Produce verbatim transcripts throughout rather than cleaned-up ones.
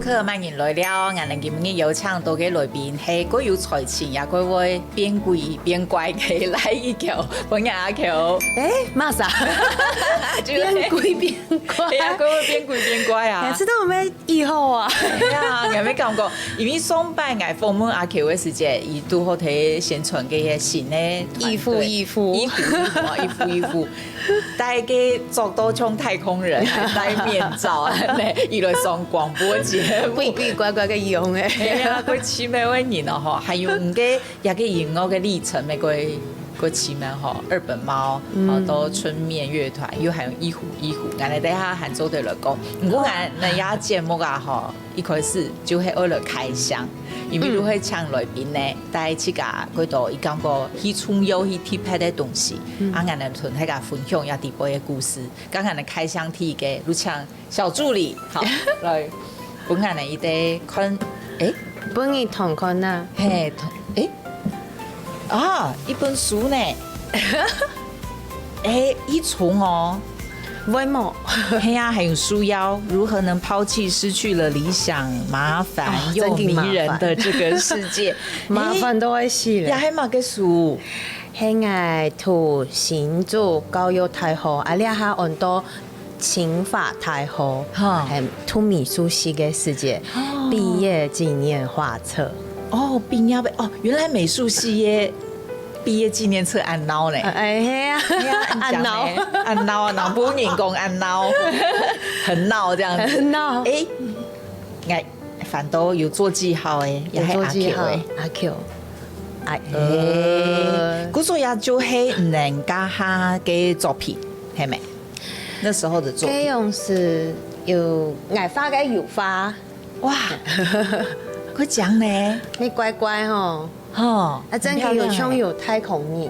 客萬人來了，𠊎等今日邀請到个來賓係蓋有才情，也蓋會變鬼變怪个賴一喬，歡迎阿喬。欸，麼儕？就係變鬼變怪？係啊，蓋會變鬼變怪啊。欸，這都有咩以後啊？係啊，𠊎乜感覺，因為上擺𠊎訪問阿喬个時節，佢拄好在宣傳个新个團隊。衣服，衣服。衣服，衣服，衣服，衣服。 戴个著到像太空人，還戴面罩，恁呢，佢來上廣播節目。鬼鬼怪怪个樣欸。係啊，蓋奇妙个人哦吼，還有你个，這个音樂个歷程，乜蓋，蓋奇妙吼，二本貓，嗯。哦，到春面樂團，又還有一虎一虎，𠊎等等下還做得來講。毋過𠊎等這節目啊吼， 一開始就係愛來開箱，因為就係請來賓呢，帶自家過到佢感覺去重要、去特別个東西，啊，𠊎等同大家分享一下底背个故事。剛剛个開箱第一个，就請小助理，好，來，分𠊎等一个看，欸，分你同看啊。嘿，同，欸，啊，一本書呢。欸，一重哦。 會無？係啊，還有書腰，如何能拋棄失去了理想、麻煩又迷人的這個世界？哦，正經麻煩。麻煩到會死咧。欸，這係麼个書？係𠊎讀新竹教育大學，啊，這下安到清華大學，哈。係讀美術系个時節，哦。畢業紀念畫冊。哦，畢業，哦，原來美術系个 畢業紀念冊恁鬧呢。欸，係啊。係啊，恁鬧。恁講呢，恁鬧啊，南部人講恁鬧，很鬧這樣子。很鬧。欸，𠊎反倒有做記號欸，也係阿喬欸。有做記號，阿喬。欸，欸。故所也就係你等家下个作品，係無？那時候的作品。這樣是有𠊎畫个油畫。哇，會講呢。你乖乖吼。 吼，啊，正經有像有太空人，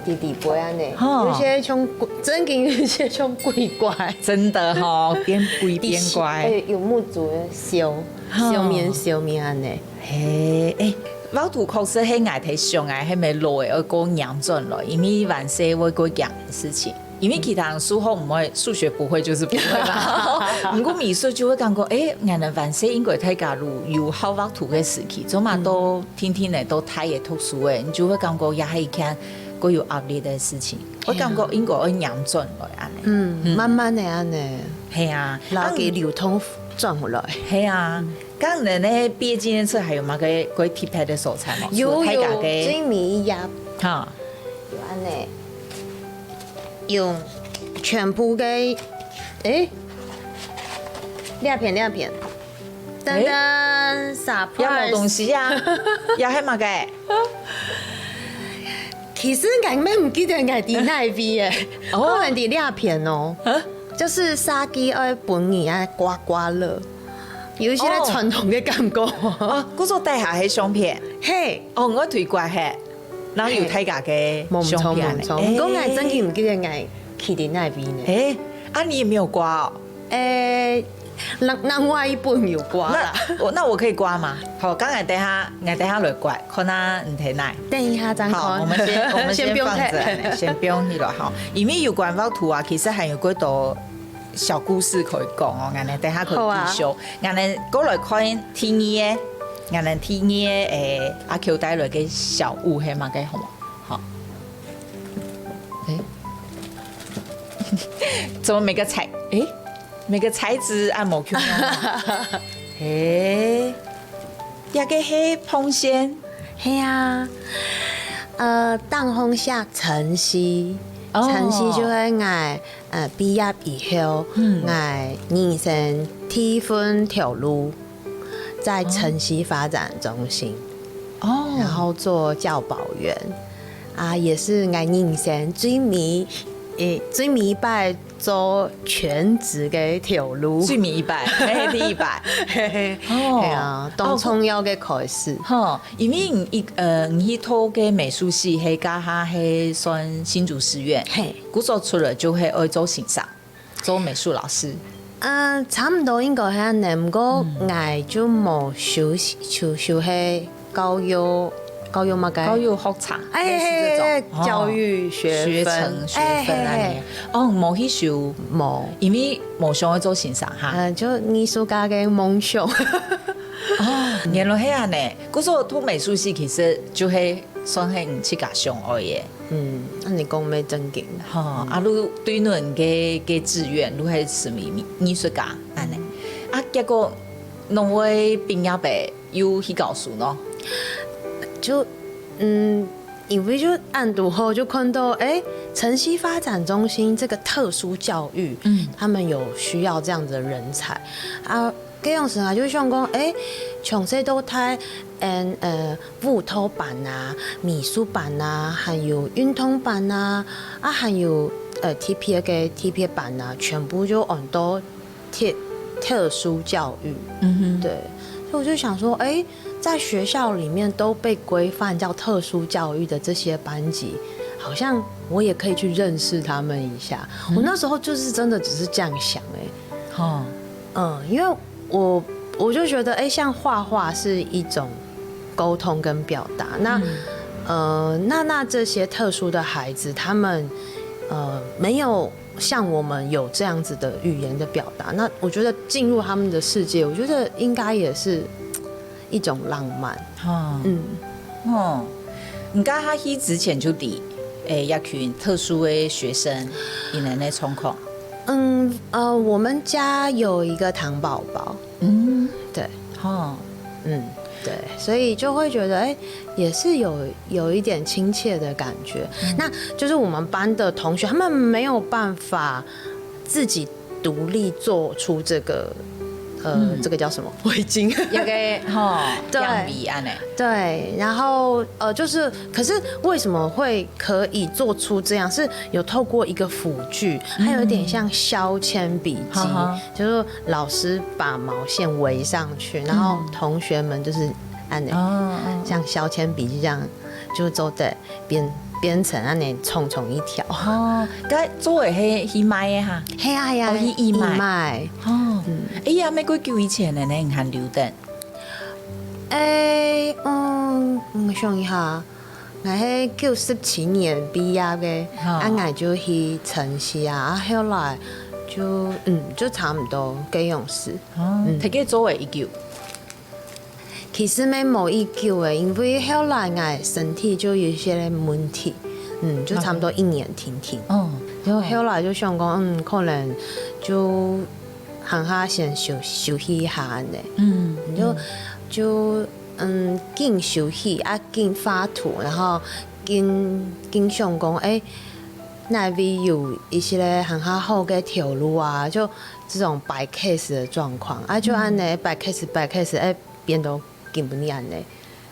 很漂亮欸。在底背恁呢，吼。有些像鬼，正經有些像鬼怪。真的吼，變鬼變怪。欸，有目珠的笑，吼。笑面笑面恁呢。嘿，欸，畫圖確實係𠊎在想啊，係無落欸，愛過䀴轉來，因為還細會過驚个事情。 因為其他人數學毋會，數學不會就是不會嘛。毋過美術就會感覺，欸，𠊎等還細應該大家有，有好畫圖个時期，做麼个都定定仔都大个讀書欸，你就會感覺也係一件過有壓力个事情。會感覺應該愛䀴轉來恁呢。嗯，嗯。慢慢仔恁呢。係啊，摎佢流通轉回來。係啊，該你等个畢業紀念冊還有麼个過特別个所在無？有，除了大家个有，最尾一頁。哈。有恁呢。 用全部个，欸，兩片兩片，噔噔，欸，surprise。也無東西啊，也係麼个？其實𠊎乜毋記得𠊎在哪位欸，哦。可能在兩片哦，啊？就是設計愛分人啊刮刮樂，有一些哦。傳統个感覺。哦，故所底下係相片。嘿。哦，𠊎推過嘿。 然後有大家个相片呢。嘿，無毋著，無毋著。毋過𠊎正經毋記得𠊎徛在哪位呢。欸，啊，你也沒有刮哦？欸，另，另外一本有刮啦。那，我，那我可以刮嗎？好，該𠊎等下，𠊎等下來刮，看下你在哪。等一下正看。好，我們先，我們先放著，先不用看。先不用去了哈。因為有關畫圖啊，其實還有幾多 小故事可以講哦，𠊎等等下可以繼續。好啊。𠊎等過來看第二个，𠊎等第二个，欸，阿Q帶來个小物，係麼个好無？好。欸，怎麼每個材，欸，每個材質恁無共樣啊？欸，這個係膨線。係啊，呃，當紅下晨曦，哦。晨曦就係𠊎 呃，畢業以後，嗯。𠊎人生第一份頭路在晨曦發展中心，哦。然後做教保員，啊，也是𠊎人生最尾，欸，最尾一擺做全職个頭路。最尾一擺，嘿，第一擺。嘿嘿，哦。係啊，當重要个開始。哦，故所 因為你一，呃，你去讀个美術系，係該下係算新竹師範，嘿。故所出來就係愛做先生，做美術老師。嗯，差毋多應該係恁呢，毋過，嗯。𠊎就無修，就，修係教育，教育麼个？教育學程，哎，類似這種。哎，哎，哎，哦。教育學分。學程、學分恁呢。哎，嘿，嘿。哦，無去修。無。因為無想愛做先生哈。嗯，就藝術家个夢想。哦，原來係恁呢。故所讀美術系其實就係算係你自家想愛个。嗯，恁呢講乜正經。吼，啊，你對你个，个志願，你係成為藝，藝術家，恁呢。啊，結果，仰會畢業个又去教書呢？就，嗯，因為就恁堵好就看到，哎，城西發展中心這個特殊教育，嗯。他們有需要這樣子的人才。啊，該樣時啊，就想講，哎，從細到大，嗯，呃，舞蹈班啊、美術班啊，還有運動班啊，啊，還有，呃，特別个特別班啊，全部就安到特，特殊教育。嗯哼。對，所以我就想說，哎，在學校裡面都被規範叫特殊教育的這些班級，好像我也可以去認識他們一下。嗯。我那時候就是真的只是這樣想，哎。吼。嗯，因為我，我就覺得，哎，像畫畫是一種溝通跟表達，那，嗯。呃，那，那這些特殊的孩子，他們，呃，沒有像我們有這樣子的語言的表達，那我覺得進入他們的世界，我覺得應該也是一種浪漫。吼。嗯。吼，你該下去之前就知，誒，這群特殊个學生，佢等个狀況？嗯，呃，我們家有一個糖寶寶。嗯。對。吼。嗯，對，所以就會覺得，哎，也是有，有一點親切的感覺。嗯。那就是我們班的同學，他們沒有辦法自己獨立做出這個，呃，嗯。這個叫什麼？圍巾。一個，吼，對。樣子恁呢。對，然後，呃，就是，可是為什麼會可以做出這樣？是有透過一個輔具，它有點像削鉛筆機，嗯。哈哈。就是老師把毛線圍上去，然後同學們就是按呢，嗯。哦，哦。像削鉛筆機這樣，就做得編，編成恁呢長長一條。哦，該做个係去賣个哈？係啊，係啊，哦，去義賣。義賣。哦，嗯。哎呀，乜幾久以前个呢，你還留等？誒，嗯，我想一下，𠊎係九十七年畢業个，哈。啊，𠊎就去城西啊，啊，後來就，嗯，就差不多該樣式。哦，嗯。大概做了幾久？其實乜無幾久誒，因為後來𠊎身體就有一些問題，嗯，就差不多一年定定。哦。就後來就想講，嗯，可能就 還較先休，休息一下恁呢。嗯，你就，嗯。就，嗯，緊休息啊，緊畫圖，然後緊，緊想講，誒，哪位有一些還較好个頭路啊，就這種擺case个狀況，啊，就恁呢，嗯。擺case，擺case，誒，變到今晡日恁呢。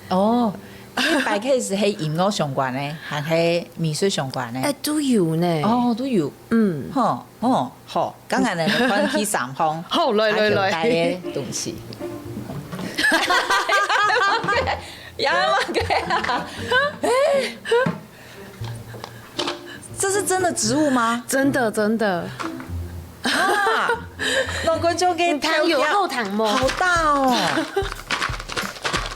哦，你擺case係音樂相關个，還係美術相關个？誒，都有呢。哦，都有。嗯。吼，哦，好，剛剛呢，看第三項，好，來，來，來。阿球帶个東西。呀，麼个啊？誒，這是真的植物嗎？真的，真的。 啊，老公就給你聽有後堂無？好大哦。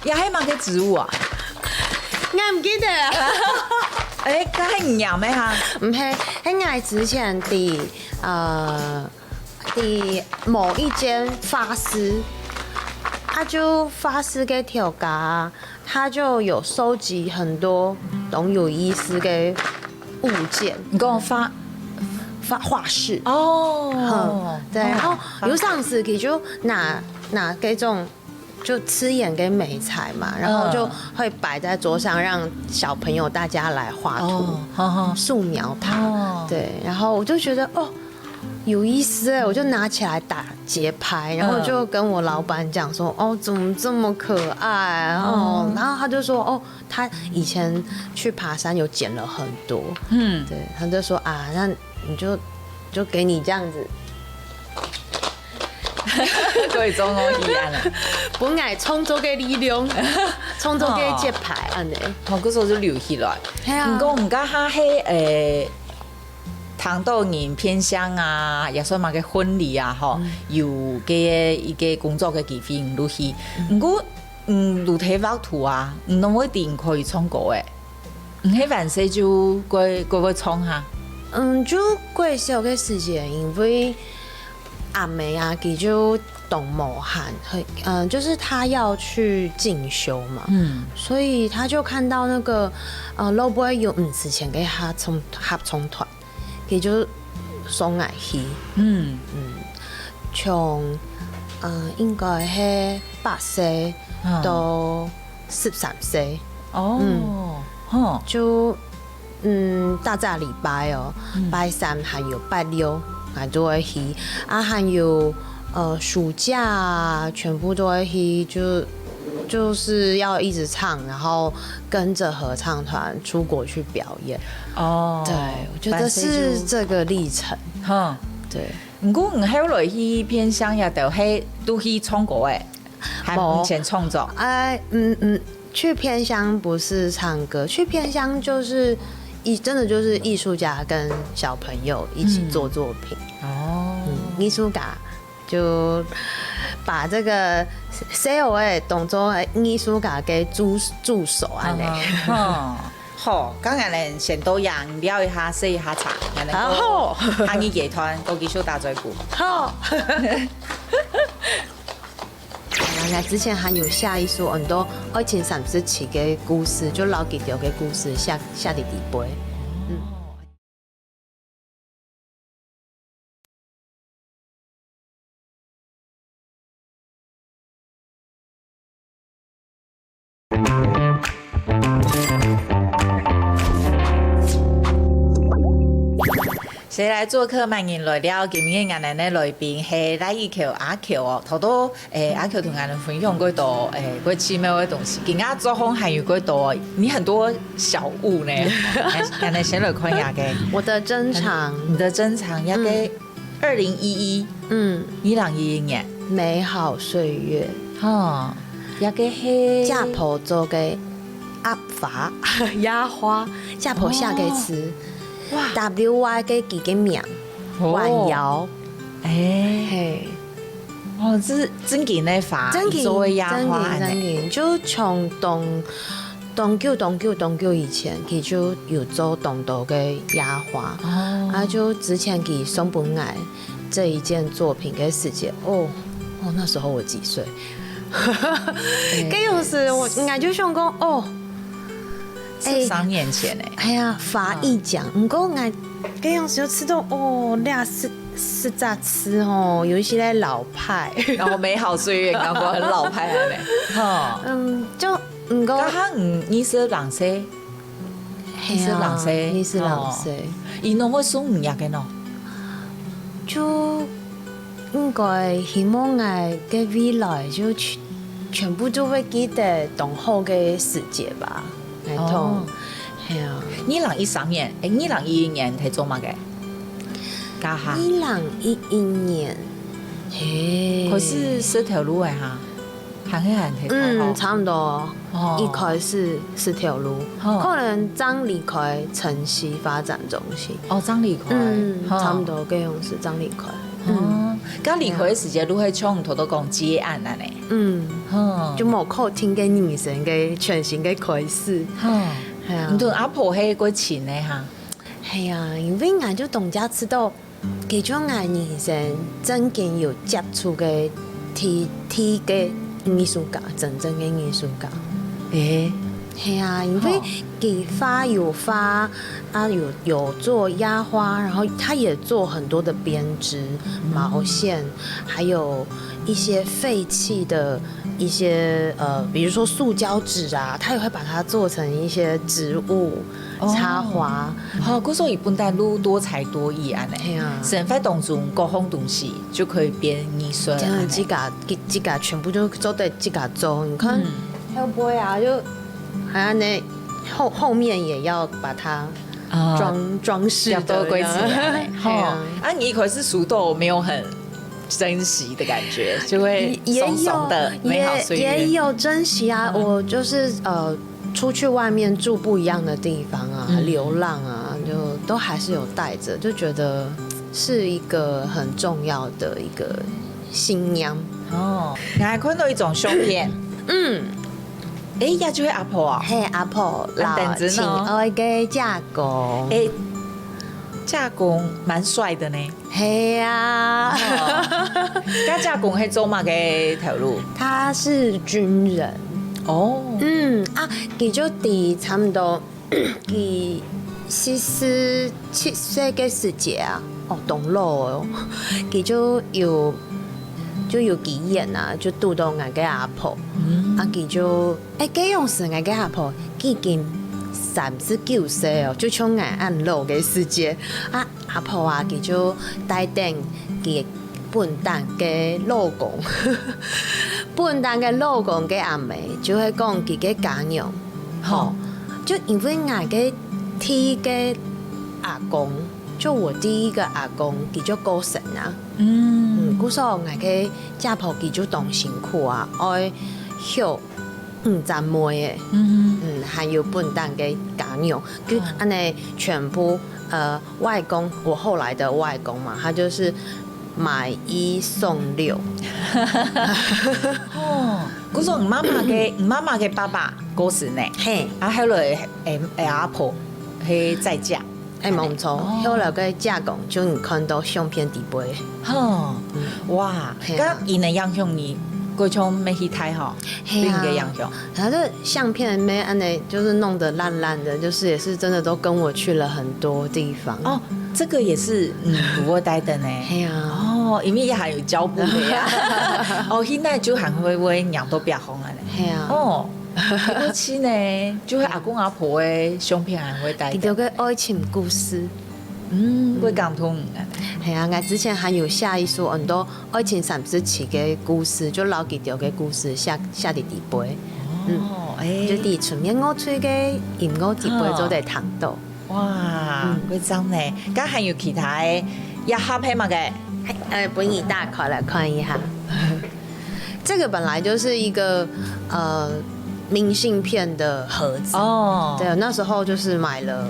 也係麼个植物啊？𠊎毋記得啊。誒，該係你養个哈？毋係，係𠊎之前在，呃，在某一間畫室，啊，就畫室个頭家，他就有收集很多當有意思个物件。你講畫，畫，畫室。哦。嗯，對，哦，然後有當時佢就拿，拿該種就刺眼个媒材嘛，然後就會擺在桌上，讓小朋友大家來畫圖，哦，好，好。素描它。哦。對，然後我就覺得，哦，有意思欸，我就拿起來打節拍，然後就跟我老闆講說，哦，怎麼這麼可愛啊？哦，哦。然後他就說，哦，他以前去爬山有撿了很多。嗯。對，他就說，啊，那你就，就給你這樣子。可以做東西啊。本來創作个力量，創作个節拍，恁呢。哦，故所就留起來。係啊。毋過，毋過，佢係，誒， 聽到人偏鄉啊，也算麼个婚禮啊，吼，嗯。有个一个工作个機會，你就去。嗯。毋過，嗯，露天畫圖啊，你攏會定可以唱歌誒。你係還細就過過會唱哈？嗯，就過小个時節，因為阿妹啊，佢就當無閒，很，嗯，就是她要去進修嘛，嗯，所以她就看到那個，呃，老伯有五十前个合唱合唱團，佢就送𠊎去，嗯，嗯，從，呃，應該係八歲到十三歲，哦，嗯，吼，就，嗯，逐隻禮拜哦，拜三還有拜六，𠊎都會去，啊，還有，呃，暑假啊，全部都會去，就就是要一直唱，然後跟著合唱團出國去表演。哦，對，我覺得是這個歷程。哈，對。毋過你後來去偏鄉也都係都去唱歌誒，還無，以前創作。哎，嗯嗯，去偏鄉不是唱歌，去偏鄉就是藝，真的就是藝術家跟小朋友一起做作品。嗯，哦，嗯，藝術家就把這個細學个當做藝術家个助助手恁呢。嗯哼，好，剛才呢，先到這，尞一下，食一下茶，然後好，下一階段，過繼續打嘴鼓。好。然後之前還有寫一首很多愛情三十七个故事，就老記得个故事，寫寫在底背。嗯。誰來作客，麼人來尞？今日𠊎等个來賓係賴雨喬阿喬哦。頭到，誒，阿喬同𠊎等分享過多，誒，過奇妙个東西。今日桌項還有過多，你很多小物呢。來，𠊎等先來看一下个。我的珍藏。你的珍藏，這個，嗯，二零一一，嗯，二零一一年。美好歲月。哈，這個係姐婆做个壓花，壓花，姐婆寫个字。哦。哇。W Y个佢个名，哦，彎腰。誒。嘿。哦，這是正經个花，正經，做个壓花呢。正經，正經，就從當，當久、當久、當久以前，佢就有做當多个壓花。哦。啊，就之前佢送分𠊎這一件作品个時節，哦，哦，那時候我幾歲？該時我，𠊎就想講，哦，十三年前呢。哎呀，花一講，毋過𠊎該時就知道，哦，這十，十隻字吼，有一些老派。然後美好歲月，感覺很老派了呢。哈。嗯，就，毋過，剛好你二十零歲，係啊，二十零歲，二十零歲。哦。佢攏會送你這個喏？就 應該希望𠊎个未來就全，全部都會記得當好个時節吧，𠊎同，哦。係啊。二零一三年，誒，二零一一年在做麼个？家下。二零一一年，嘿。可是食頭路个哈，還係還在大學。嗯，差不多。 哦。一開始食頭路，吼。可能正離開城西發展中心。哦，正離開，嗯，吼。差不多該樣式，正離開。哦，嗯。該離開个時節，你會像頭頭講接案恁呢。嗯，吼。就無可定个人生个全新个開始。吼。係啊。你同阿婆係過親个哈？係啊，因為𠊎就當家知道 其中𠊎人生正經有接觸个第，第一个藝術家，真正个藝術家。誒。係啊，因為吼。佢畫有畫，啊，有，有做壓花，然後他也做很多的編織、毛線，還有一些廢棄的一些，呃，比如說塑膠紙啊，他也會把它做成一些植物、哦。插花。吼，故所以本來就多才多藝恁呢。係啊。生活當中各項東西就可以變藝術恁呢。真的，自家，自，自家全部都做得自家做。你看，嗯。後背啊，就還恁呢，後，後面也要把它啊，裝，裝飾的。吊到櫃子裡恁呢。係啊。吼，啊，你一開始書都沒有很 珍惜的感覺，就會也，也有，鬆鬆的美好歲月。也，也有珍惜啊，嗯。我就是，呃，出去外面住不一樣的地方啊，嗯。流浪啊，就都還是有帶著，就覺得是一個很重要的一個信念。哦，你還看到一種相片，嗯，誒，也就係阿婆啊。嘿，阿婆，啊等陣哦老親愛个姐公。誒，嫁公蠻帥的呢。嘿啊，該嫁公係做麼个頭路？他是軍人。哦，嗯啊，佢就在差不多佢四十七歲个時節啊，哦，當老哦，佢就有就有機緣啊，就堵到𠊎个阿婆，啊，佢就，誒，該樣時𠊎个阿婆已經三十九歲哦，就像𠊎恁老个時節啊，阿婆啊，佢就帶等佢本旦个老公，本旦个老公个阿姆，就係講佢个家娘，吼，就因為𠊎个第一个阿公，就我第一个阿公，佢就過身啊。嗯，故所𠊎个姐婆佢就當辛苦啊，愛畜五隻妹仔，嗯，還有本旦个家娘，就恁呢全部呃外公，我後來的外公嘛，他就是買一送六。哦，故所你媽媽个，你媽媽个爸爸過身呢，嘿，啊，後來誒誒阿婆係再嫁。誒，無錯，後來个姐公就你看到相片底背。吼，哇，嘿啊該佢能影響你，過像乜去大學，對嘿啊你个影響。然後這相片沒恁呢，就是弄得爛爛的，就是也是真的都跟我去了很多地方。哦，這個也是，嗯，不會帶的呢。嘿啊，哦，因為還有膠布的呀。哦，現在就還會會養到比較紅啊呢。嘿啊，哦，過去呢，就會阿公阿婆的相片還會帶的。佢兜个愛情故事。嗯，會感動啊。嘿啊，𠊎之前還有寫一首很多愛情三十七个故事，就老佢兜个故事寫寫在底背。哦，哎，就在出面我吹个音樂底背做得聽到。哇，會這樣呢。該還有其他的，一盒係麼个？哎，分你打開來看一下。這個本來就是一個呃明信片的盒子，哦，對，那時候就是買了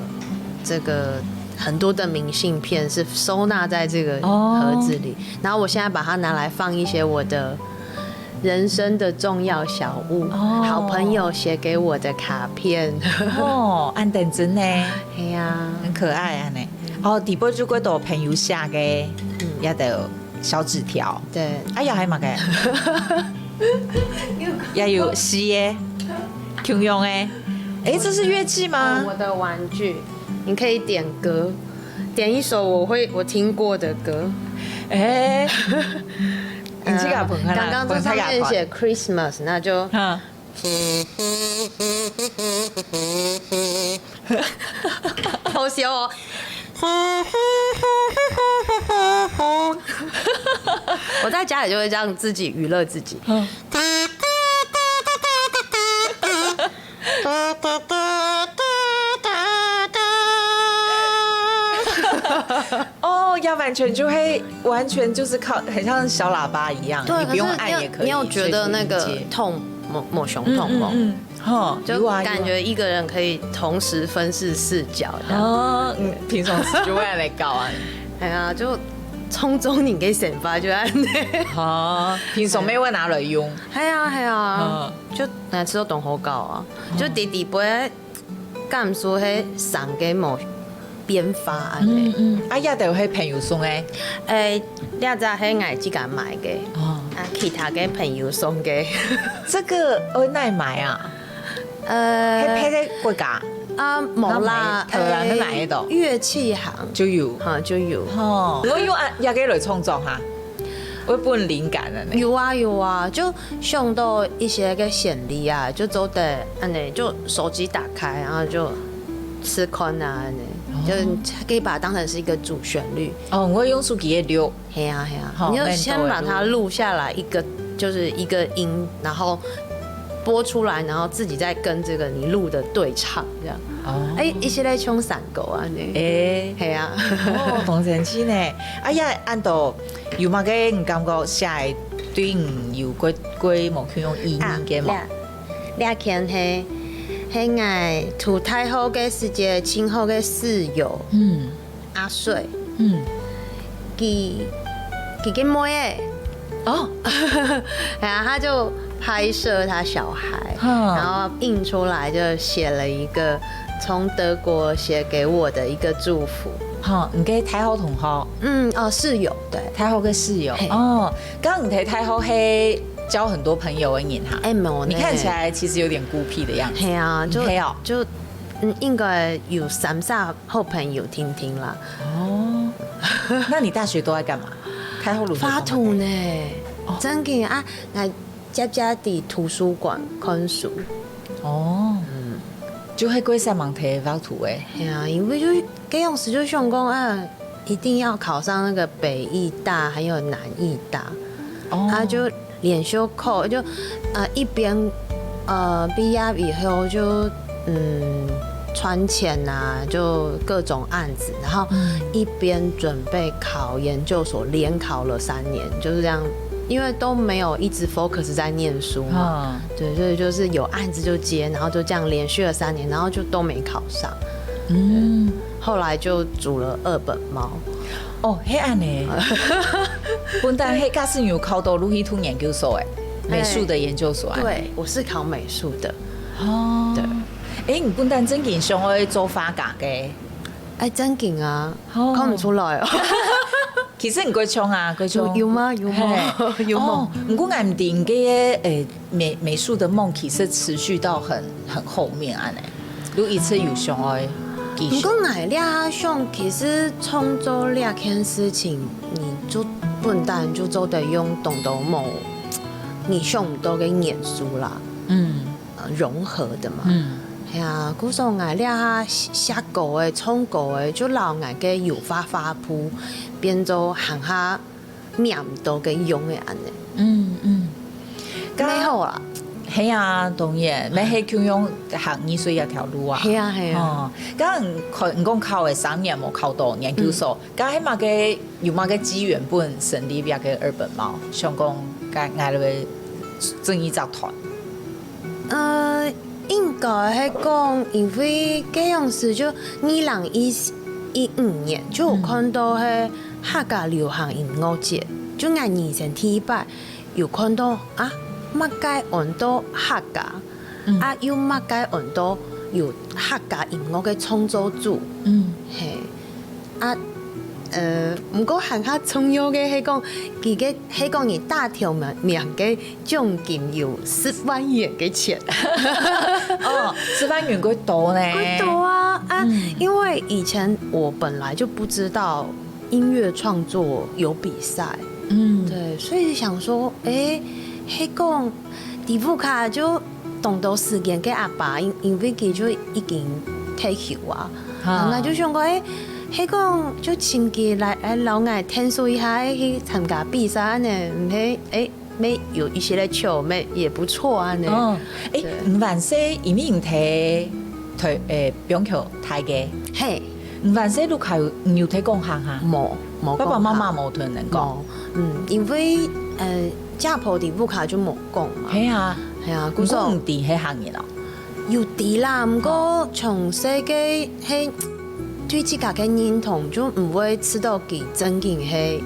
這個很多的明信片，是收納在這個盒子裡。然後我現在把它拿來放一些我的人生的重要小物，哦好朋友寫給我的卡片。哦，恁等真呢，哎呀，很可愛啊呢。哦，底背就過多朋友寫个，也都有小紙條。對，哎呀，還有麼个？也有詩耶，共樣的。哎，這是樂器嗎？我的玩具，你可以點歌，點一首我會我聽過的歌。哎，你這個捧開來，剛剛這上面寫 Christmas，那就哈，好笑哦。我在家裡就會這樣自己娛樂自己。哦，要完全就會完全就是靠，很像小喇叭一樣，對，你不用可是你有按也可以。你有覺得那個隨時理解痛某某熊痛嗎？嗯，吼，就有啊感覺一個人可以同時分飾四角這樣。有啊哦，嗯，平常時就會來搞啊。哎呀，就衝中你个想法就按呢。哦，平常沒有拿來用。係啊係啊哦，就每次都當好搞啊，就直直播感受係生个無變化按呢。嗯嗯，啊，也都係朋友送的。誒，這隻係𠊎自家買个，哦，啊，其他个朋友送个。這個愛哪買啊？呃，係別个國家啊，無啦，那買台灣的哪一種誒樂器行，就有。哈就有。哦，我用啊，也可以來創作哈，會分靈感的呢。有啊有啊，就想到一些个旋律啊，就做得按呢，就手機打開，然後就試看啊，按呢，就可以把它當成是一個主旋律。哦，我用手機个錄。嘿啊嘿啊，好你就先把它錄下來一個，就是一個音，然後播出來，然後自己再跟這個你錄的對唱，這樣。哦，哎，一些咧唱山歌啊，呢。誒，嘿啊。哦，當神奇呢。哎呀，恁多有麼个你感覺寫个對你有過過無共樣意義个無？啊，這這件係係𠊎讀大學个時節，盡好个室友嗯阿水，嗯，佢佢个妹仔，哦，哎呀，他就拍摄他小孩，哼。然后印出来，就写了一个从德国写给我的一个祝福。哈，你个大學同學，嗯，哦，室友，對。大學个室友，嘿。哦，剛剛你在大學係交很多朋友的人哈。哎，沒有呢。你看起來其實有點孤僻的樣子。嘿啊，就，你黑哦。就，嗯，應該有三十好朋友定定啦。哦，那你大學都在幹嘛？大學路發圖呢，哦。真个啊，𠊎 輒輒在圖書館看書。哦，嗯。就係過煞猛在畫圖誒。係啊，因為就該當時就想講啊，一定要考上那個北藝大還有南藝大。哦。啊，就連續考，就，呃，一邊，呃，畢業以後就，嗯，賺錢啊，就各種案子，然後嗯。一邊準備考研究所，連考了三年，就是這樣。 因為都沒有一直 focus 在念書嘛，嗯。對，所以就是有案子就接，然後就這樣連續了三年，然後就都沒考上。嗯。後來就組了二本貓。哦，係恁呢。本旦係假使有考到入去讀研究所誒，美術的研究所啊。哎，對，我是考美術的。哦。對。誒，你本旦正經想愛做畫家个？哎，正經啊，哦。看毋出來哦。 其實你過像啊，過像。有，有嗎？有嗎？嘿。有嗎？哦，毋過𠊎毋知你个，誒，美，美術的夢其實持續到很，很後面恁呢，你一直有想愛繼續。毋過𠊎這想，其實創作這件事情，你就本旦就做得用當多無你想毋到个元素啦。嗯。 呃，融合的嘛。嗯。係啊，故所𠊎這下寫歌个、唱歌个，就摎𠊎个油畫畫布變做還較摸毋到个樣个恁呢。嗯，嗯。乜好啦。係啊，當然，乜係共樣行藝術這條路啊。係啊，係啊。哦，剛剛你講考了三年無考到研究所，嗯。 該係麼个，有麼个機緣分成立這个二本貓？想講，該𠊎來整一隻團。呃，應該係講，因為該樣時就二零一五年，就有看到係客家流行音樂節，就𠊎人生第一擺有看到啊，麼个安到客家，嗯。啊，又麼个安到有客家音樂个創作組。嗯。嘿。 啊，呃，毋過還較重要个係講，佢个係講你打頭名，名个獎金有十萬元个錢。哦，十萬元過多呢。過多啊，啊，嗯。因為以前我本來就不知道音樂創作有比賽，嗯。對，所以想說，誒，係講 在屋下就當多時間个阿爸，因，因為佢就已經退休啊。哈。然後就想講，誒，係講就請佢來，來摎𠊎𢯭手一下，去參加比賽恁呢，毋係，誒，乜有一些个球，乜也不錯恁呢。哦，誒，對。你還細，因為你在，在，誒，板橋大个。嘿。你還細，你還有，你有在講客哈？無，無講客。爸爸媽媽無同你講？無，嗯，因為，呃， 家婆在屋下就無講嘛。係啊。係啊，故所毋過毋知係客人哦。有知啦，毋過從細个係對自家个認同就毋會知道佢正經係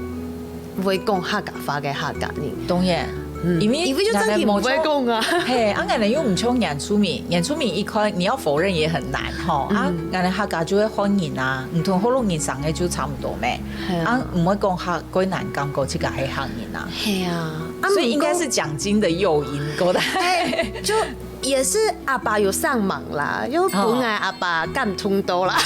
會講客家話个客家人。當然，嗯，因為因為就正經毋會講啊。係，啊，𠊎等又毋像原住民，原住民一看你要否認也很難吼。啊，嗯。𠊎等客家就係漢人啊，你同福佬人生个就差毋多咩？係啊。啊，毋會講客，過難講過自家係客人啊。係啊。 啊，所以應該是獎金的誘因，毋過。哎，就也是阿爸有上網啦，就本來阿爸感動到啦。哦。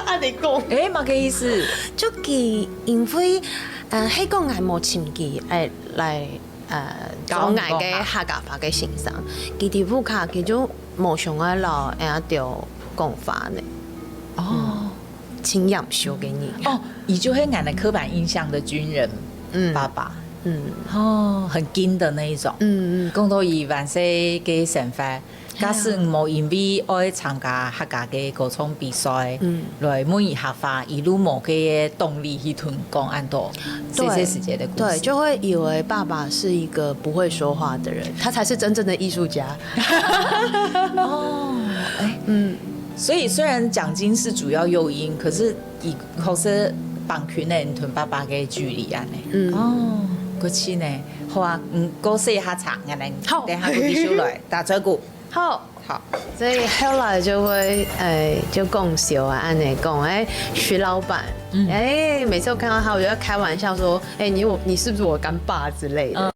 恁呢講。哎，麼个意思？就佢因為，呃，係講𠊎無請佢，哎，來，呃，教你講客。做𠊎个客家話个先生，佢在屋下佢就無想愛摎𠊎兜講話呢。哦。嗯，真嚴肅个人。哦，佢就係𠊎等个刻板印象的軍人，嗯。爸爸。 嗯。哦，很緊的那一種。嗯，嗯。講到佢還細个生活，係啊。假使毋無因為愛參加客家个歌唱比賽，嗯。來問佢客話，佢就無个動力去同講恁多，對。細細時節个故事。對，就會以為爸爸是一個不會說話的人，他才是真正的藝術家。哦，哎，嗯。所以雖然獎金是主要誘因，可是 佢確實放近了你同爸爸个距離恁呢。嗯。哦，不错呢，好啊，嗯，過細下茶，𠊎等好，等下過繼續來打嘴鼓。好，好，所以後來就會，哎，就講笑啊，恁樣講，哎，徐老闆，嗯，哎，每次我看到他，我就要開玩笑說，哎，你我你是不是我乾爸之類的。嗯。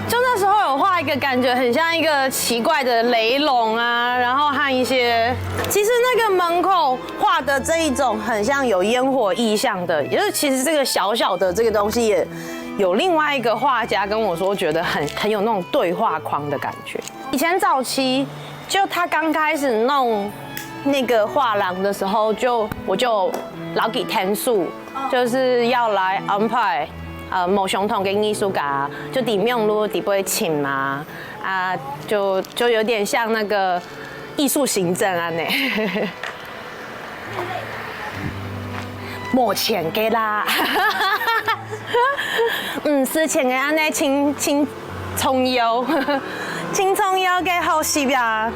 就那时候有画一个感觉很像一个奇怪的雷龙啊，然后和一些，其实那个门口画的这一种很像有烟火意象的，也就是其实这个小小的这个东西也有另外一个画家跟我说，觉得很很有那种对话框的感觉。以前早期就他刚开始弄那个画廊的时候，就我就老给天数，就是要来安排呃某相同的艺术家，就底面路底背请嘛，啊，就就有点像那个艺术行政啊呢。没钱个啦，嗯，是钱个安呢，请请重要，请重要个好戏啊。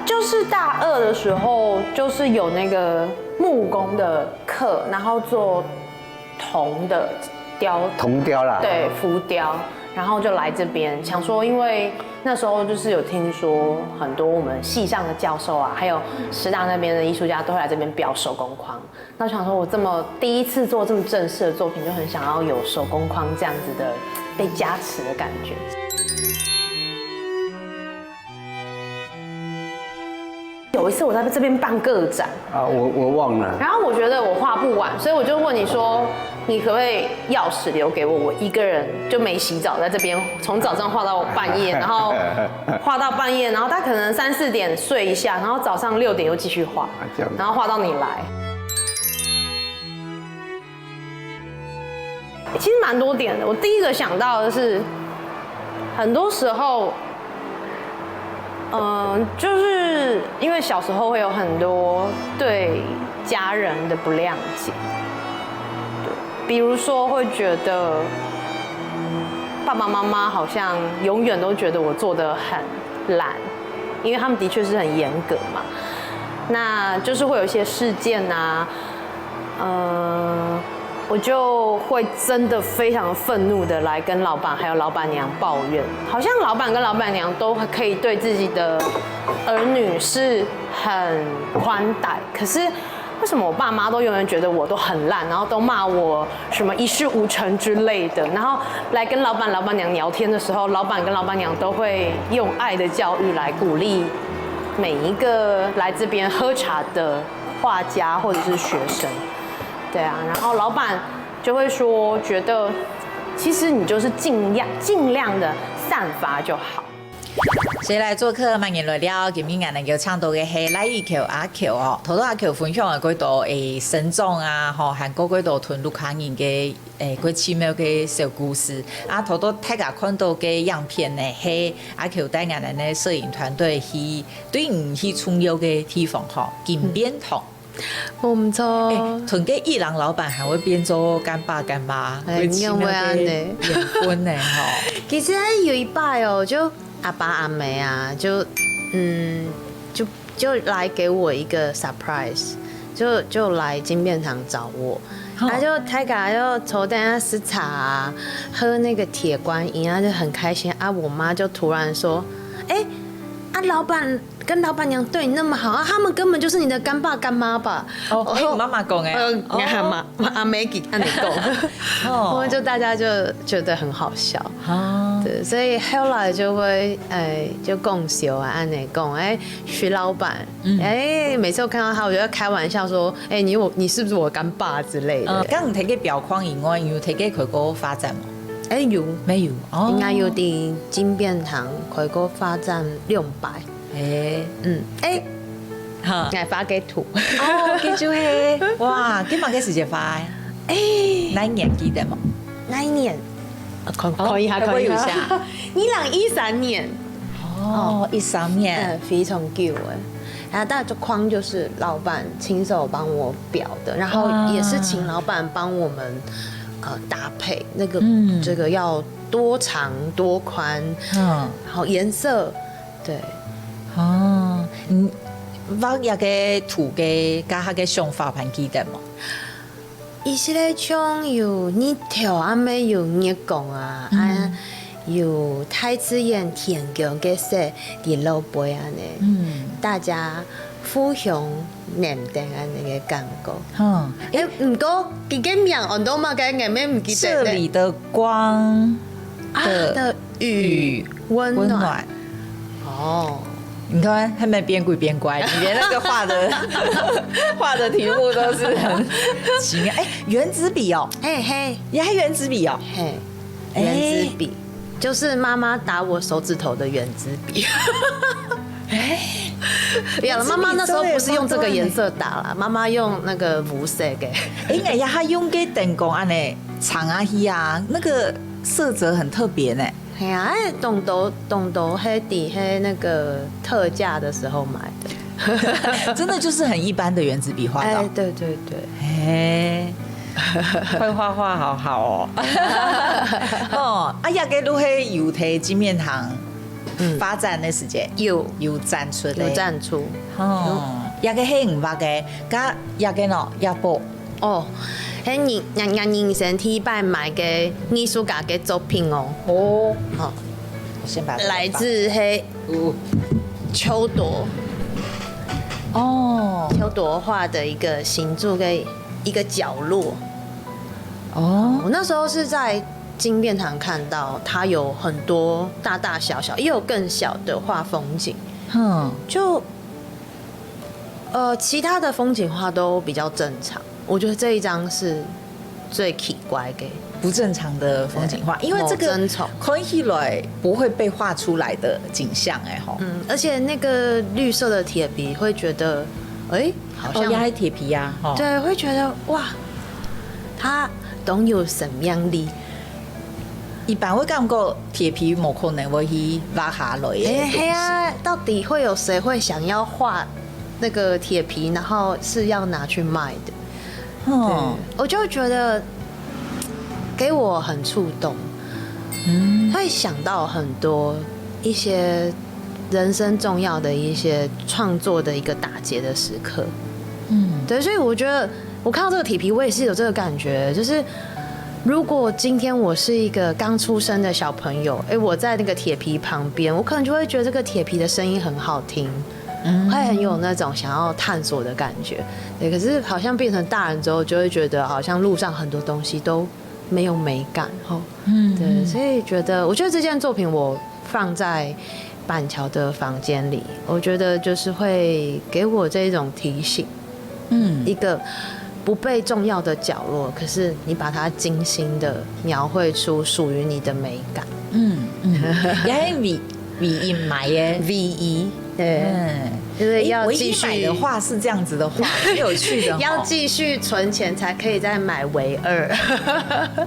就是大二的时候，就是有那个木工的课，然后做铜的雕，铜雕啦，对，浮雕，然后就来这边，想说，因为那时候就是有听说很多我们系上的教授啊，还有师大那边的艺术家都会来这边裱手工框，那想说我这么第一次做这么正式的作品，就很想要有手工框这样子的被加持的感觉。有一次我在这边办个展，啊，我我忘了。然后我觉得我画不完，所以我就问你说，你可不可以钥匙留给我？我一个人就没洗澡，在这边从早上画到半夜，然后画到半夜，然后他可能三四点睡一下，然后早上六点又继续画，啊，这样子。然后画到你来。其实蛮多点的。我第一个想到的是，很多时候，嗯、就是因为小时候会有很多对家人的不谅解，对，比如说会觉得爸爸妈妈好像永远都觉得我做得很烂，因为他们的确是很严格嘛，那就是会有一些事件啊，嗯、我就会真的非常愤怒的来跟老板还有老板娘抱怨，好像老板跟老板娘都可以对自己的儿女是很宽待，可是为什么我爸妈都永远觉得我都很烂，然后都骂我什么一事无成之类的，然后来跟老板老板娘聊天的时候，老板跟老板娘都会用爱的教育来鼓励每一个来这边喝茶的画家或者是学生。对啊，然后老板就会说，觉得其实你就是尽量尽量的散发就好。谁来做客，慢点来聊。今日𠊎等邀請到个係賴以喬阿喬哦，頭頭阿喬分享了幾多誒成長啊，吼，還過幾多同屋下人个誒過奇妙个小故事。啊，頭頭大家看到个影片呢，係阿喬帶𠊎等个攝影團隊去對你去重要个地方吼，金變堂。 無毋著。欸，同个藝廊老闆還會變做乾爸乾媽，哎，會奇妙个緣分呢，吼。其實有一擺哦，就阿爸阿姆啊，就，嗯，就，就來給我一個surprise，就，就來金變堂找我，吼。他就，他就坐在那吃茶啊，喝那個鐵觀音啊，就很開心啊。我媽就突然說：「欸，啊，老闆 跟老闆娘對你那麼好，啊，他們根本就是你的乾爸乾媽吧？」哦，欸，你媽媽講的啊？呃，哦。阿媽，阿姆佢恁樣講。哦。我們就大家就覺得很好笑。哦。對，所以後來就會，欸，就講笑啊，恁樣講，欸，徐老闆，嗯。欸，每次我看到他，我就會開玩笑說，欸，你我，你是不是我乾爸之類的。嗯，剛剛你提个表框以外，你有提个開過畫展無？欸，有。沒有？哦。應該有在金變堂開過畫展兩擺。 欸。嗯，欸，哈。𠊎畫个圖。哦，佢就係，哇，佢麼个時節畫个？欸。哪一年記得無？哪一年？看，看一下，看一下。二零一三年。哦，一三年。嗯，非常久了。啊，但这框就是老板亲手帮我裱的，然后也是请老板帮我们，呃，搭配那个，嗯，这个要多长多宽，嗯，然后颜色，对。哦，嗯，畫這个圖个，該下个想法還記得無？ 一直个像有日頭，暗暝有月光啊，啊，有大自然天光个色，在路背安尼，大家互相黏等安尼个感覺。嗯，哎，毋過佢个名安到麼个，𠊎乜毋記得咧。這裡的光啊的雨，雨溫暖。溫暖。哦，你看，還沒變鬼變怪，你連那個畫的畫的題目都是很奇妙。哎，原子筆哦，嘿嘿，也還原子筆哦，嘿，哎，原子筆，就是妈妈打我手指头的原子笔。哎，没有了，妈妈那时候不是用这个颜色打啦，妈妈用那个无色的。哎，哎呀，他用个灯光安呢，长啊，嘿啊，那个色泽很特别呢。 嘿啊，哎，当多当多，嘿，底嘿那个特价的时候买的。真的就是很一般的原子笔画的哦。哎，对对对。哎，会画画好好哦。哦，啊，這个就係有在金面堂發展的時節，有有展出的，有展出。哦，這个係你畫个，佮這个呢，這幅 哦，係人，人，人人生第一擺買个藝術家个作品哦。哦，好，我先把這個放，來自係秋朵，哦，秋朵畫的一个新竹个一个角落。哦，我那时候是在金变堂看到它有很多大大小小，也有更小的画风景。嗯，就 呃，其他的风景画都比较正常，我觉得这一张是最奇怪的。不正常的风景画，因为这个看起来不会被画出来的景象，哎吼。嗯，而且那个绿色的铁皮会觉得，哎，好像，哦，也是铁皮啊，吼。对，会觉得哇，它懂有生命力。 一般會感覺鐵皮無可能會去畫下來个東西。哎，嘿啊，到底會有誰會想要畫那個鐵皮，然後是要拿去賣的？哦，對，我就覺得給我很觸動，嗯，會想到很多一些人生重要的一些創作的一個打結的時刻。嗯，對，所以我覺得 我看到這個鐵皮，我也是有這個感覺，就是如果今天我是一個剛出生的小朋友，哎，我在那個鐵皮旁邊，我可能就會覺得這個鐵皮的聲音很好聽，嗯，會很有那種想要探索的感覺。對，可是好像變成大人之後，就會覺得好像路上很多東西都沒有美感，吼。嗯，對，所以覺得，我覺得這件作品我放在板橋的房间里，我觉得就是会给我这一种提醒，嗯，一个不被重要的角落，可是你把它精心的描绘出属于你的美感。嗯嗯，也係唯唯一买个唯一，对，嗯，就是要继续。唯一买的话是这样子的话，很有趣的，要继续存钱才可以再买唯二。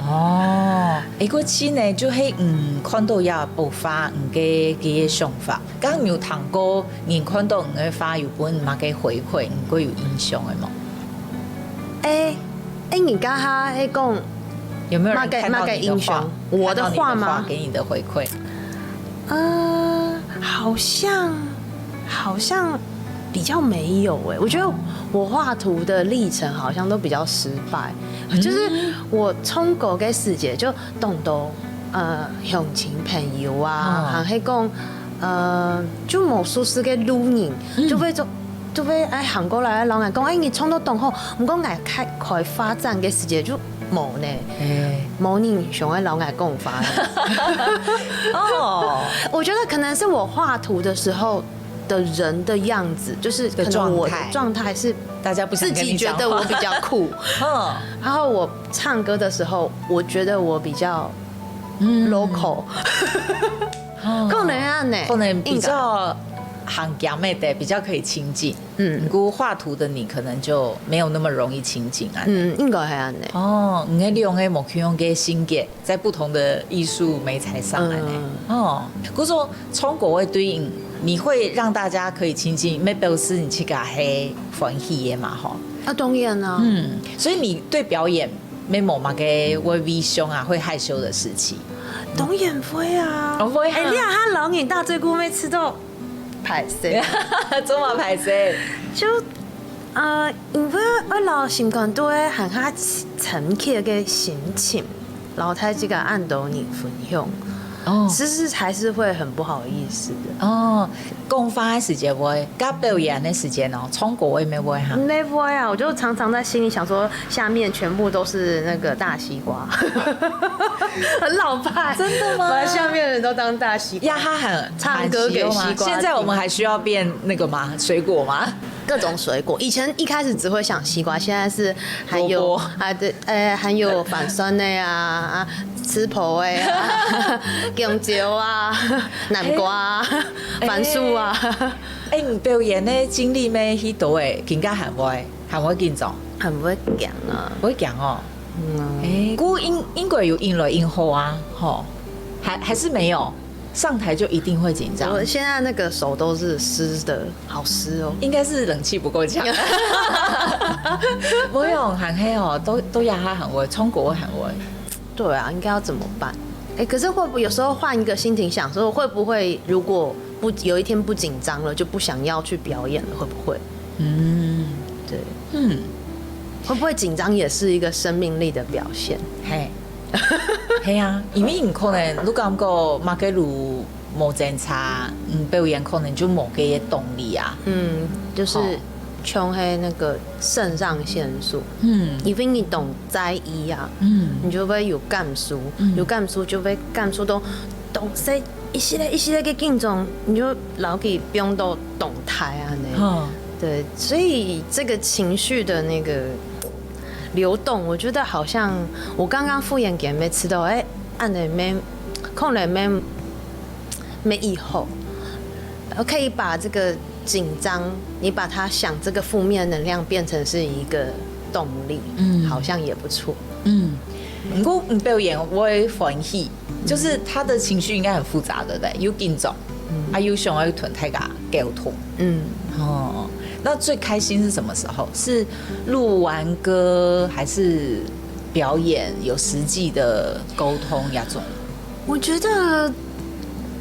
哦，哎，过去呢，就係嗯，看到也无法，嗯个个想法。 刚有谈过，你看到你个画有分么个回馈，你个有印象个无？哎哎，你刚刚在讲，有没有人看到你的画？么个么个印象？我的画吗？看到你的画给你的回馈？呃，好像好像比较没有哎，我觉得我画图的历程好像都比较失败，就是我从个个时节就懂得呃，鄉亲朋友啊，哦，还是讲，呃，就无熟识个路人，嗯，就会做，就会哎行过来，然后讲，哎，你创作当好，毋过哎开开发展个时节就无呢，哎，无人想要老爱讲话。哦，我觉得可能是我画图的时候的人的样子，就是可能我的状态是大家不想跟你讲话，自己觉得我比较酷，嗯，然后我唱歌的时候，我觉得我比较 local，可能恁呢，可能比较行兼个，比較可以親近。嗯。毋過畫圖的你可能就沒有那麼容易親近啊。嗯，應該係恁樣。哦，你个兩个無共樣个性格，在不同的藝術媒材上來呢。嗯。哦，故所唱歌个對應，你會讓大家可以親近，也表示你自家係歡喜个嘛，吼。啊，當然啊。嗯，所以你對表演 也無麼个會畏縮啊，會害羞的時期。當然會啊。哦，會啊。哎，你看他老人大嘴姑妹吃到歹勢，做麼歹勢？就，呃，因為我老習慣都會很較沉默个心情，然後他這個按到你分享，哦。其實還是會很不好意思的。哦，講話的時間會，跟表演的時間哦，唱歌也會哈。也會啊，我就常常在心裡想說， 下面全部都是那個大西瓜，很老派。真的嗎？把下面的人都當大西瓜。呀，他很唱歌給西瓜聽。現在我們還需要變那個嗎？水果嗎？各種水果。以前一開始只會想西瓜，現在是還有，蘿蔔。啊，對，呃，還有番酸的啊，啊，刺婆的啊，弓蕉啊，南瓜啊，欸。番薯啊。欸，你表演个經歷咩？去到位，更加還會，還會緊張。 很會講啊。會講哦。嗯啊。欸，不過應，應該有應來應好啊，吼。還，還是沒有？上台就一定會緊張？我現在那個手都是濕的，好濕哦。應該是冷氣不夠強。不用，還好哦，都，都壓他很會，唱歌很會。對啊，應該要怎麼辦？欸，可是會不會有時候換一個心情想說，會不會如果不，有一天不緊張了，就不想要去表演了，會不會？嗯。對。嗯。會不會緊張也是一個生命力的表現？嘿。嘿啊，因為你可能，你感覺麼个路無精差，嗯，表演可能就無个動力啊。嗯，就是哦。像係那個腎上腺素，嗯。因為你當在意啊，嗯。你就會有感受，嗯。有感受就會感受到當時一息仔一息仔个緊張，你就摎佢放到當大啊呢。哦。對，所以這個情緒的那個流動，我覺得好像我剛剛復演給妹知道，欸，恁仔妹，可能妹，妹以後，我可以把這個緊張，你把它想這個負面能量變成是一個動力，嗯。好像也不錯。嗯，毋過你表演會歡喜， 就是他的情緒應該很複雜，對不對？有緊張，嗯。啊，又想要同大家溝通。嗯。哦，那最開心是什麼時候？是錄完歌，還是表演有實際的溝通那種？我覺得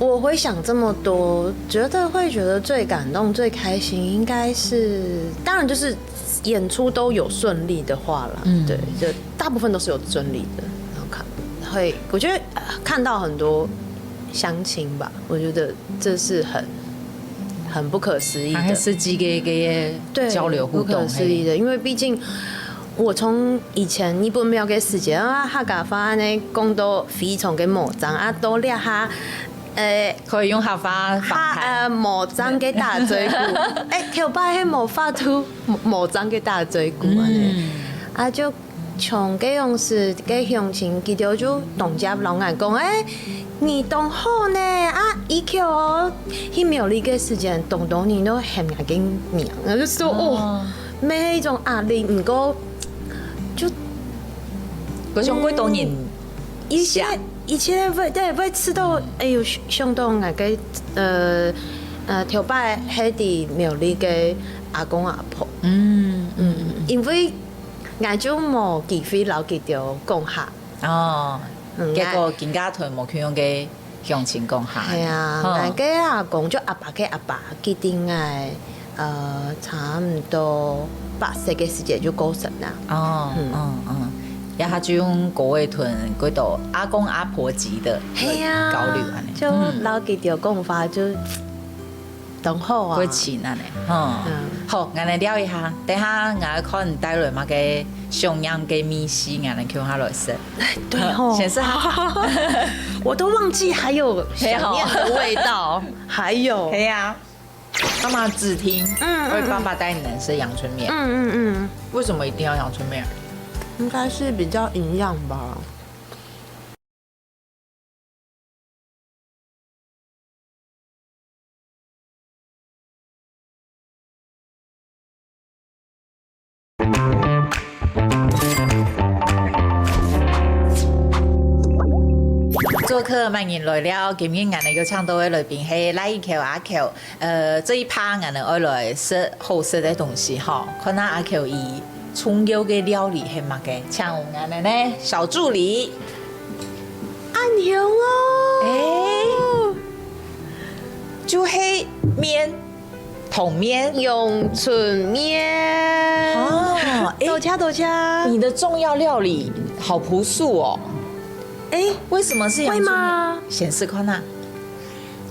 我會想這麼多，覺得會覺得最感動、最開心應該是，當然就是演出都有順利的話啦，嗯。對，就大部分都是有順利的，然後看，會，我覺得，呃，看到很多鄉親吧，我覺得這是很，很不可思議的。還係這個，這個，對，交流互動，不可思議的，嘿。因為畢竟我從以前日本廟个時節啊，客家話恁仔講到非常个無正啊，到這下，呃，可以用客話訪談。客，呃，無正个打嘴鼓。欸，頭擺係無法度，無，無正个打嘴鼓恁仔。嗯。啊，就 像該央時个鄉親，佢兜就當接摎𠊎講：「欸，你當好呢，啊，以後哦，去苗栗个時間，當多人都喊𠊎个名。」我就說：「哦，哦。」乜係一種壓力，毋過就，𠊎想幾多人，嗯，一些，一些會，對，會知道，哎喲，想到𠊎个，呃，呃，頭擺係在苗栗个阿公阿婆。嗯，嗯，嗯，嗯。因為 𠊎就無機會摎佢兜講客。哦，嗯，結果更加同無共樣个鄉親講客。係啊，吼。𠊎个阿公就阿爸个阿爸，佢等𠊎，呃，差毋多八歲个時節就過身啦。哦，嗯。嗯，嗯。然後就用國語同，過到阿公阿婆級的，係啊，交流恁仔。就，嗯。摎佢兜講話就 當好啊。過親恁仔，吼。嗯。好，𠊎來尞一下，等下𠊎愛看你帶來麼个想念个味緒，𠊎來共下來食。哎，對吼。好，先食下。我都忘記還有想念的味道，還有。係啊。媽媽指定，嗯，嗯，嗯。會爸爸帶你來食陽春麵。嗯，嗯，嗯。為什麼一定要陽春麵？應該是比較營養吧。客，歡迎來了。今日𠊎等有請到个來賓係賴雨喬阿喬。呃，這一趴𠊎等愛來食好食个東西吼，看下阿喬佢重要个料理係麼个，請𠊎等个小助理。恁香哦！欸，就係麵，桶麵。陽春麵。哦，欸，多謝多謝。你的重要料理好樸素哦。欸，為什麼是陽春麵？會嗎？顯示看啊。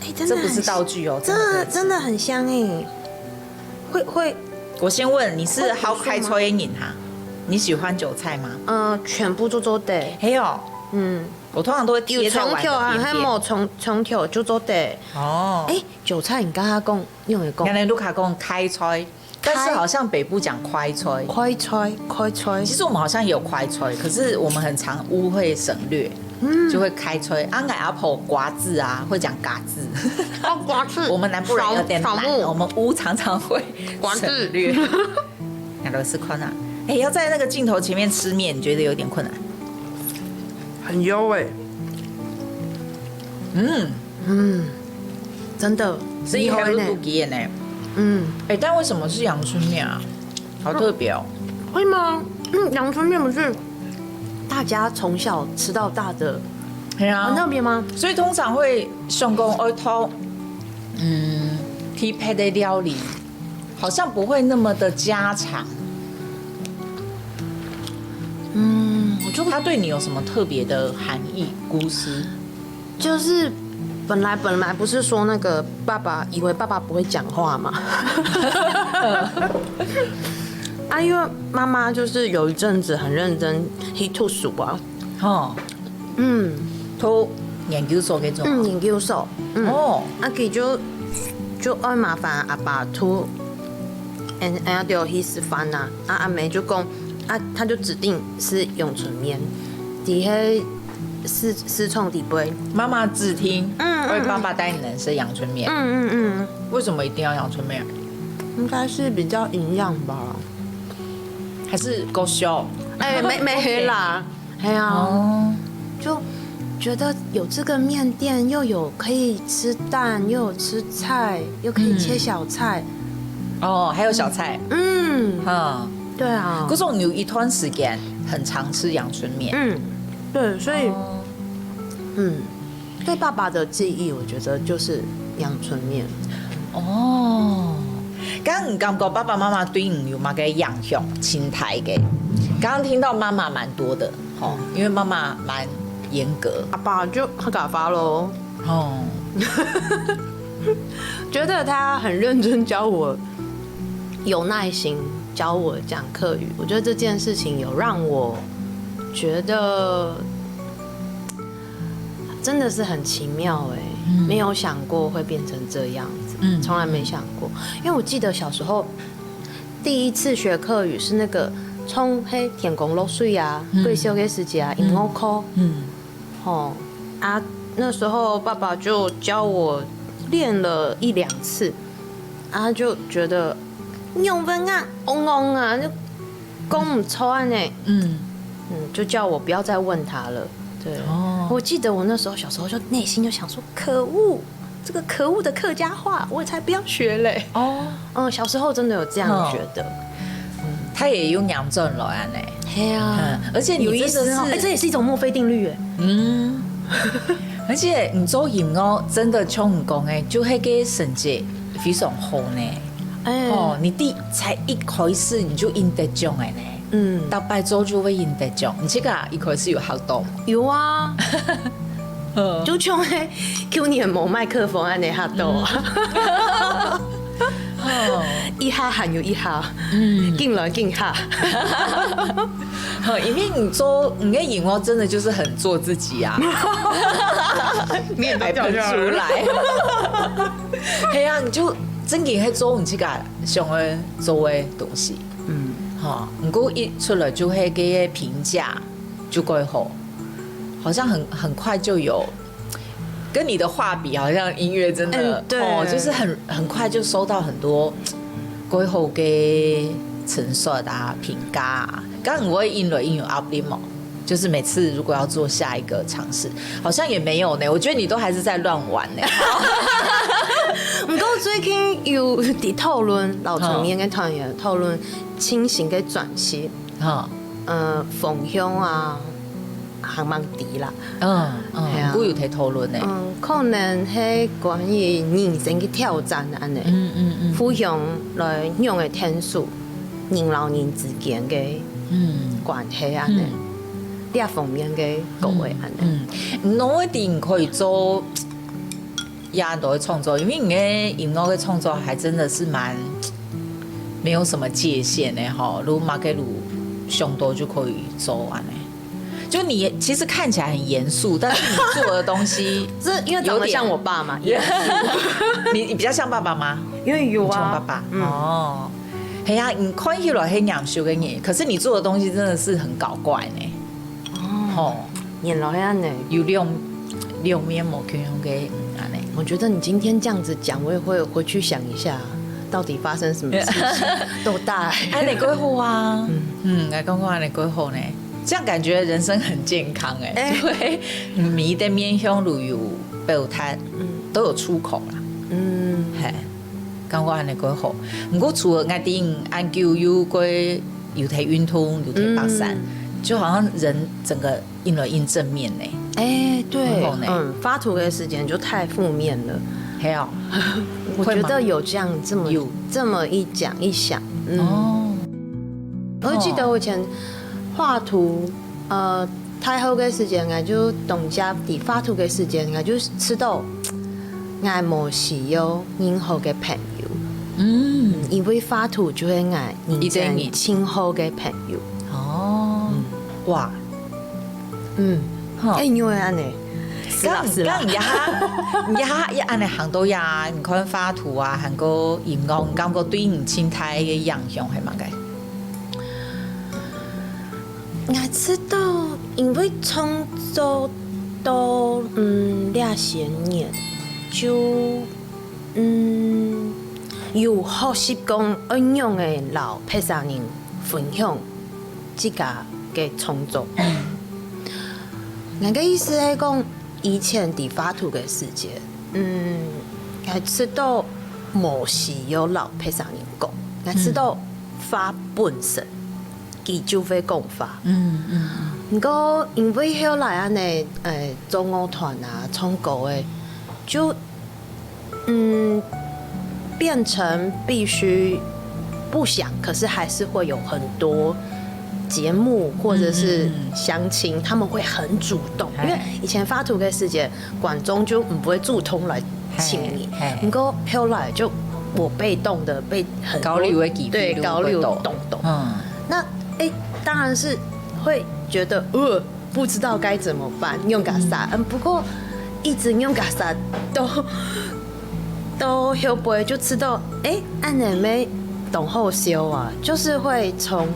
欸，真的很，這不是道具哦，真的可以吃。真的，真的很香欸。會，會，我先問，你是好開菜个人哈？你喜歡韭菜嗎？呃，全部做做得。係哦。嗯。我通常都會貼在碗的邊邊。有蔥頭啊，還無蔥，蔥頭就做得。哦。欸，韭菜你剛剛講，你有講？原來Luca講開菜，但是好像北部講開菜。開菜，開菜。其實我們好像也有開菜，可是我們很常誤會省略，嗯。就會開菜。啊，𠊎阿婆瓜子啊，會講嘎子。哦，瓜子。我們南部人有點懶，小，小木。我們烏常常會省略。瓜子。那都是困難。欸，要在那個鏡頭前面吃麵，你覺得有點困難？很優欸。嗯。嗯，真的，是一條路不給呢。很厲害呢。嗯。欸，但為什麼是陽春麵啊？好特別哦。會嗎？嗯，陽春麵不是大家從小吃到大的，對啊。很特別嗎？所以通常會想講，哦，討，嗯，特別的料理，好像不會那麼的家常。嗯，我就，它對你有什麼特別的含義、故事？就是本來，本來不是說那個爸爸，以為爸爸不會講話嘛。啊，因為媽媽就是有一陣子很認真去讀書啊。哦。嗯。讀研究所該種啊？嗯，研究所。嗯。哦。啊，佢就，就愛麻煩阿爸讀，嗯，嗯，對，去食飯啊。啊，阿姆就講，啊，他就指定是陽春麵，在該市，市場底背。媽媽指定，嗯，嗯，愛爸爸帶你們吃陽春麵。嗯，嗯，嗯。為什麼一定要陽春麵？應該是比較營養吧。還是夠燒？欸，沒，沒啦。哎呀，哦。就覺得有這個麵店，又有可以吃蛋，又有吃菜，又可以切小菜。嗯。哦，還有小菜。嗯。嗯。對啊。可是你有一段時間很常吃陽春麵。嗯，對，所以，哦。嗯，對爸爸的記憶，我覺得就是陽春麵。哦，該你感覺爸爸媽媽對你有麼个影響，盡大个？剛剛聽到媽媽蠻多的，吼，因為媽媽蠻嚴格。阿爸就較加法咯。哦。覺得他很認真教我，有耐心教我講客語，我覺得這件事情有讓我覺得真的是很奇妙欸，嗯。沒有想過會變成這樣子，嗯。從來沒想過。因為我記得小時候第一次學客語是那個從該天公落水啊，嗯。退燒个時節啊，嗯。𠊎好苦。嗯。吼，啊，那時候爸爸就教我練了一兩次，啊，就覺得仰般啊，嗡嗡啊，就講毋出來呢。嗯。嗯，就叫我不要再問他了。對。哦。我記得我那時候小時候就內心就想說，可惡，這個可惡的客家話，我才不要學嘞。哦。嗯，小時候真的有這樣覺得。嗯。他也有仰轉來恁呢。嘿啊。嗯，而且你真的是，有意思哦。欸，這也是一種墨菲定律耶。嗯。而且你做音樂真的像你講的，就那個成績非常好呢。欸。哦，你第，才一開始你就贏得獎的呢。嗯。逐擺做就會贏得獎，你這個一開始有學到嗎？有啊。嗯。就像那舊年無麥克風恁呢學到啊。嗯。哦。一下還有一下，嗯。緊來緊下。好，因為你做，你的音樂真的就是很做自己啊。面都掉下來。還噴出來。嘿啊，你就真的會做你自家想要做的東西。嗯。吼，毋過一出來就會給評價就蓋好，好像很，很快就有，跟你的畫筆好像音樂真的，嗯，對。哦，就是很，很快就收到很多蓋好的陳述啊、評價啊。該你會因為因為壓力嗎？就是每次如果要做下一个尝试，好像也没有呢。我觉得你都还是在乱玩呢。毋過最近有在討論，老成年个團员討論清醒个转型，哈，呃，方向啊，行蛮低啦。嗯嗯，係啊。毋過有在討論呢。嗯，可能係關於人生个挑戰安呢。嗯嗯嗯。互相來用个天数，人老人之間个嗯关系安呢。嗯。 这方面个各位安呢。嗯，嗯，你一定可以做也很多个创作，因为你的音乐个创作还真的是蛮没有什么界限的哈，如马给鲁想到就可以做安呢。就你其实看起来很严肃，但是你做的东西这因为长得像我爸嘛，有点严肃。你你比较像爸爸吗？因为有啊，你像爸爸，嗯。哦，嘿呀，你看起来很严肃的你，可是你做的东西真的是很搞怪呢。 吼，原來恁呢。有兩，兩面無共樣个，嗯，恁呢。我覺得你今天這樣子講，我也會回去想一下，到底發生什麼事情，多大欸？恁呢過好啊。嗯。嗯，來講講恁呢過好呢。這樣感覺人生很健康欸，欸。因為每一個面向都有表達，嗯。都有出口啦。嗯。嘿。 感覺恁呢過好。毋過除了𠊎知恁久有過有在運動，有在爬山，嗯。就好像人整個應了應正面呢。欸，對，很好呢。嗯，畫圖的時間就太負面了。還有，我覺得有這樣這麼，有。這麼一講一想，嗯。哦。我記得我以前畫圖，呃， 大學个時間，𠊎就當下在畫圖个時間，𠊎就知道，𠊎無需要任何个朋友。嗯。因為畫圖就係𠊎人生盡好个朋友。哦。嗯。哇。嗯。吼。欸，你會恁呢？是啦，剛，是啦。剛你這下，你這下也恁呢行到呀，你看畫圖啊，還過音樂，你感覺對你盡大个影響係麼个？ 𠊎知道，因為創作到，嗯，這些年，就，嗯，有學習講仰般个摎別儕人分享自家个創作。嗯。𠊎个意思係講，以前在畫圖个時節，嗯，𠊎知道無需要摎別儕人講，𠊎知道畫本身 佢就會講話。嗯，嗯，嗯。毋過因為後來恁呢，呃，做樂團啊，唱歌个，就，嗯，變成必須不想，可是還是會有很多節目或者是相親，嗯，嗯，嗯。他們會很主動，因為以前畫圖个時節，觀眾就毋會主動來請你。嘿，嘿。毋過後來就我被動的被很多，交流个機會，對，交流，會多。動動。嗯。那，欸，當然是會覺得，呃，不知道該怎麼辦，仰結煞。嗯。嗯，不過一直仰結煞到，到後背就知道，欸，恁呢乜當好笑啊，就是會從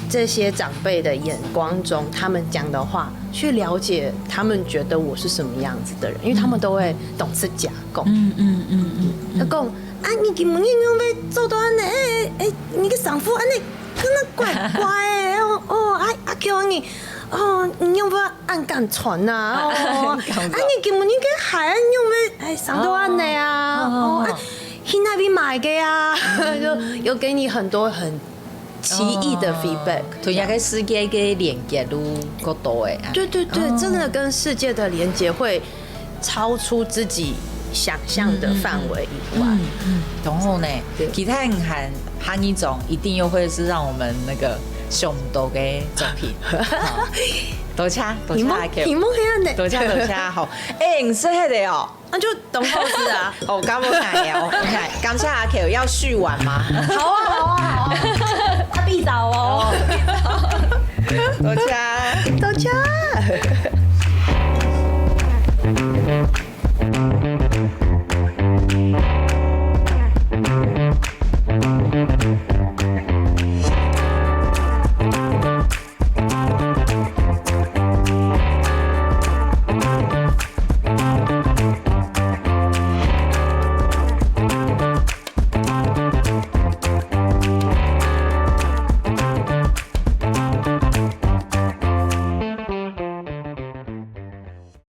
這些長輩的眼光中，他們講的話，去了解他們覺得我是什麼樣子的人，因為他們都會當直接講。嗯，嗯，嗯，嗯，嗯。佢講，啊，你今晡日仰會做到恁呢？欸，欸，你个衫褲恁呢，敢若怪怪个。哦，哦，啊，啊，叫你，哦，你仰會恁敢穿啊？哦，啊，你今晡日个鞋仰會，欸，生到恁呢啊？哦，哦，啊，去哪位買个啊？就有給你很多很奇異的feedback。哦，同這个世界个連結度較多欸。對，對，對，哦。真的跟世界的連結會超出自己想象的範圍以外。嗯，嗯，當好呢。對。其他人還，下一種一定又會是讓我們那個想不到的作品。好，多謝，多謝阿Q。題目，題目係恁呢。多謝，多謝，好。欸，你是黑的哦。 啊，就當好事啊。哦，感謝你哦，OK，感謝阿Q，要續玩嗎？好啊，好啊，好啊。啊，必找哦。多謝。多謝。